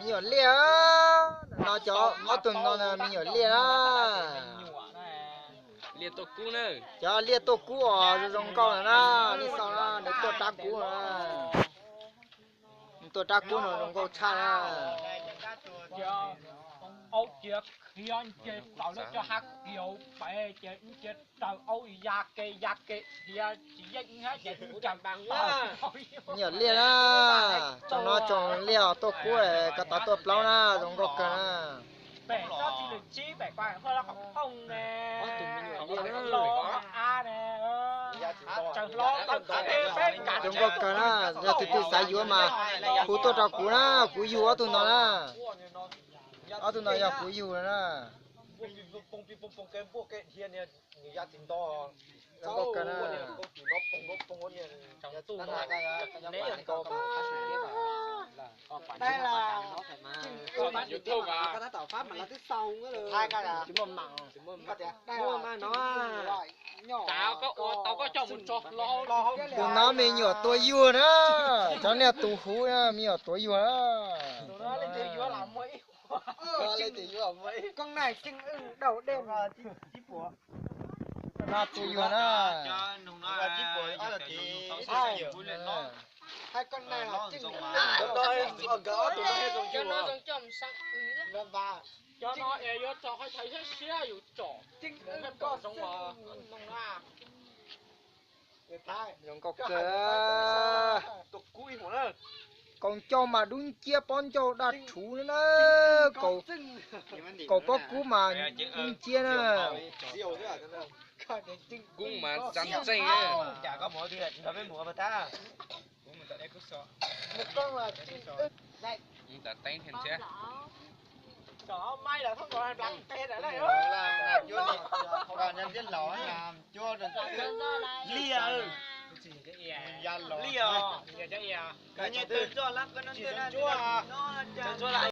Me nyuam liaj, no cov ob tug no me nyuam liaj na. Cov liaj tuaj kub os, zoo zoo nkauj na, nej xauj na, nws tuaj rab kub na. Nws tuaj rab kub no zoo nkauj tshaj na. Me nyuam liaj na, tsoom no tsoom liaj tuaj kub, koj tau tuaj plaub na, zoo nkauj kawg na. Zoo nkauj kawg na, yog tus twg xav yuav mas hu tuaj rau kuv na, kuv yug ob tug no na. Ob tug no yog kuv yug na. Zoo nkauj kawg na. Tus no me nyuam tuaj yuag na, cov niag tus huv na, me nyuam tuaj yuag na. No tuaj yuag na. Cov no es yuav tso qhov chaw siab siab yus tsom. Zoo nkauj kawg. Kaus ncauj mas dub nciab, pob ncauj daj rhuv na. Kaus pob kub mas dub nciab na. Kub mas tsa ntseej. Liaj, liaj os.